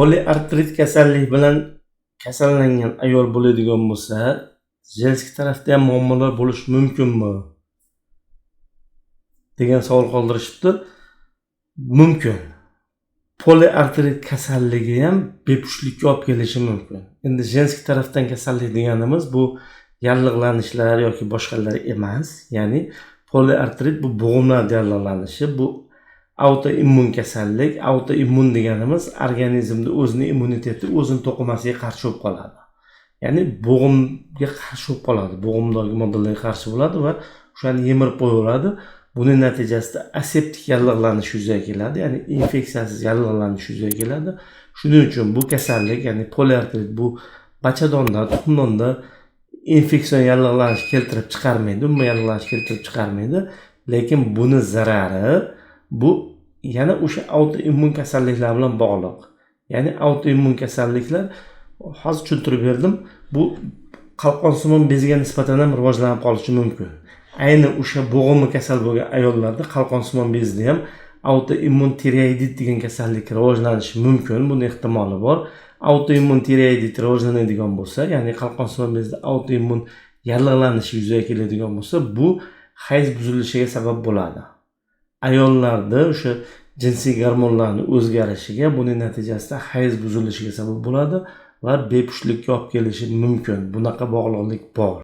Poliartrit kasallik bilan kasallangan ayol bo'ladigan bo'lsa, женский tarafda ham muammolar bo'lishi mumkinmi degan savol qoldirishibdi. Mumkin. Poliartrit kasalligi ham bepushtlikka olib kelishi mumkin. Endi женский tarafdan kasallik deganimiz bu yallig'lanishlar yoki boshqalar emas. Ya'ni poliartrit bu bo'g'imlar yallig'lanishi, bu autoimmun kasallik. Autoimmun deganimiz organizmda o'zini immuniteti o'zini to'qimasiga qarshi bo'lib qoladi. Ya'ni bo'g'imga qarshi bo'lib qoladi, bo'g'imdagi moddalarga qarshi bo'ladi va o'shani yemirib qo'yaveradi. Buning natijasida aseptik yallig'lanish yuzaga keladi, ya'ni infeksiyasiz yallig'lanish yuzaga keladi. Shuning uchun bu kasallik, ya'ni poliartrit, bu bachadonda, tuxumdonda infeksion yallig'lanish keltirib chiqarmaydi, umuman yallig'lanish keltirib chiqarmaydi, lekin buni zarari bu yana o'sha autoimmun kasalliklar bilan bog'liq. Ya'ni autoimmun kasalliklar, hozir tushuntirib berdim, bu qalqonsimon bezga nisbatan ham rivojlanib qolishi mumkin. Ayni o'sha bo'g'imi kasal bo'lgan ayollarda qalqonsimon bezda ham autoimmun tireoidit degan kasallik rivojlanishi mumkin, buni ehtimoli bor. Autoimmun tireoidit rivojlanadigan bo'lsa, ya'ni qalqonsimon bezda autoimmun yallig'lanishi yuzaga keladigan bo'lsa, bu hayz buzilishiga sabab bo'ladi. Ayollarda o'sha jinsiy gormonlarni o'zgarishiga, buning natijasida hayz buzilishiga sabab bo'ladi va bepushtlikka olib kelishi mumkin. Bunaqa bog'liqlik bor.